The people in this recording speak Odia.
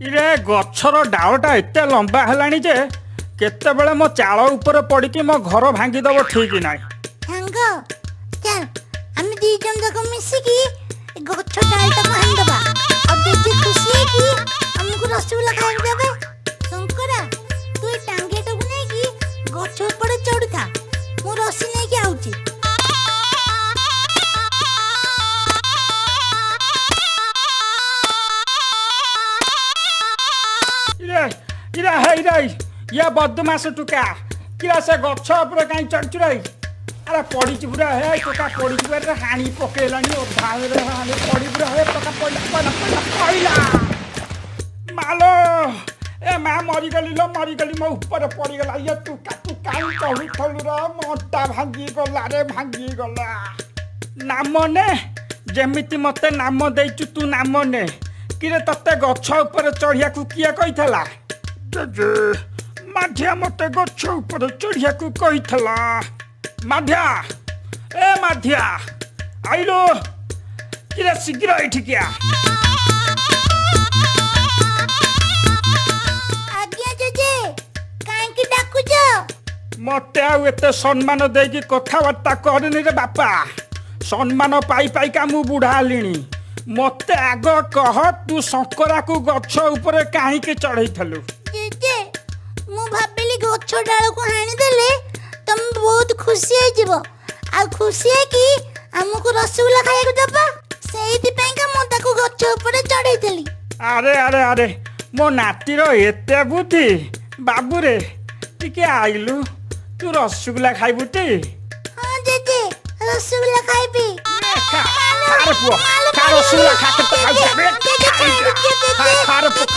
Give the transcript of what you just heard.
ଇରେ, ଗଛର ଡାଳଟା ଏତେ ଲମ୍ବା ହେଲାଣି ଯେ କେତେବେଳେ ମୋ ଚାଳ ଉପରେ ପଡ଼ିକି ମୋ ଘର ଭାଙ୍ଗିଦବ ଠିକ ନାହିଁ। ସାଙ୍ଗ, ଚାଲ ଆମେ ଦି ଜଣ ଯାକ ମିଶିକି ଏ ଗଛ ଡାଳଟାକୁ ହାଣିଦବା, ଆଉ ଜେଜେ ଖୁସି ହେଇକି ଆମକୁ ରସଗୋଲା ଖାଇବାକୁ ଦେବେ। ଶଙ୍କରା, ତୁ ଏ ଟାଙ୍ଗିଆଟାକୁ ନେଇକି ଗଛ ଉପରେ ଚଢୁଥା, ମୁଁ ରସି ନେଇକି ଆଉଛି। ଇରେ ଇରେ, ହେଇ ରେ, ଇଏ ବଦମାସ ଟୁକା, କିରା ସେ ଗଛ ଉପରେ କାହିଁ ଚଢୁଛୁ ରେ? ଆରେ ପଡ଼ିଛି ପୁରା, ହେ ଟୋକା ପଡ଼ିଛି ପୁରା, ହାଣି ପକେଇଲାଣି ଅଧାରେ, ହାଣି ପଡ଼ି ପୁରା, ହେ ଟୋକା ପଇଲା ପଇଲା ପଇଲା ପଇଲା, ମାଲୋ ଏ ମା, ମରିଗଲି ଲୋ ମରିଗଲି, ମୋ ଉପରେ ପଡ଼ିଗଲା। ଇଏ ଟୁକା, ତୁ କାହିଁ ଚଢୁଥିଲୁ ର? ମୋ ଅଣ୍ଟା ଭାଙ୍ଗିଗଲା ରେ, ଭାଙ୍ଗିଗଲା। ନାମ ନେ, ଯେମିତି ମତେ ନାମ ଦେଇଛୁ ତୁ ନାମ ନେ। କିରେ, ତତେ ଗଛ ଉପରେ ଚଢିବାକୁ କିଏ କହିଥିଲା? ଜେଜେ, ମାଧିଆ ମତେ ଗଛ ଉପରେ ଚଢିବାକୁ କହିଥିଲା। ମାଧିଆ, ଏ ମାଧିଆ, ଆଇଲୁ କିରେ, ଶୀଘ୍ର ଏଇଠିକି ଆ। ଆଜ୍ଞା ଜେଜେ, କାହିଁକି ଡାକୁଛ? ମତେ ଆଉ ଏତେ ସମ୍ମାନ ଦେଇକି କଥାବାର୍ତ୍ତା କରିନି ରେ ବାପା। ସମ୍ମାନ ପାଇ ପାଇକା ମୁଁ ବୁଢା ହେଲିଣି। ମତେ ଆଗ କହ, ତୁ ଶଙ୍କରାକୁ ଗଛ ଉପରେ କାହିଁକି ଚଢେଇଥିଲୁ? ଜେଜେ, ମୁଁ ଭାବିଲି ଗଛ ଡାଳକୁ ହାଣିଦେଲେ ତମେ ବହୁତ ଖୁସି ହେଇଯିବ, ଆଉ ଖୁସି ହେଇକି ଆମକୁ ରସଗୋଲା ଖାଇବାକୁ ଦେବ, ସେଇଥିପାଇଁକା ମୁଁ ତାକୁ ଗଛ ଉପରେ ଚଢେଇଥିଲି। ଆରେ ଆରେ ଆରେ, ମୋ ନାତିର ଏତେ ବୁଦ୍ଧି! ବାବୁରେ, ଟିକେ ଆଇଲୁ, ତୁ ରସଗୋଲା ଖାଇବୁ ଟି? ହଁ ଜେଜେ, ରସଗୋଲା ଖାଇବି। ଖା, ଖାରେ ପୁଅ, ଖା, ରସଗୋଲା ଖା। କେତେ ଖାଇଛୁ? ଖା, ଖାରେ ପୁଅ।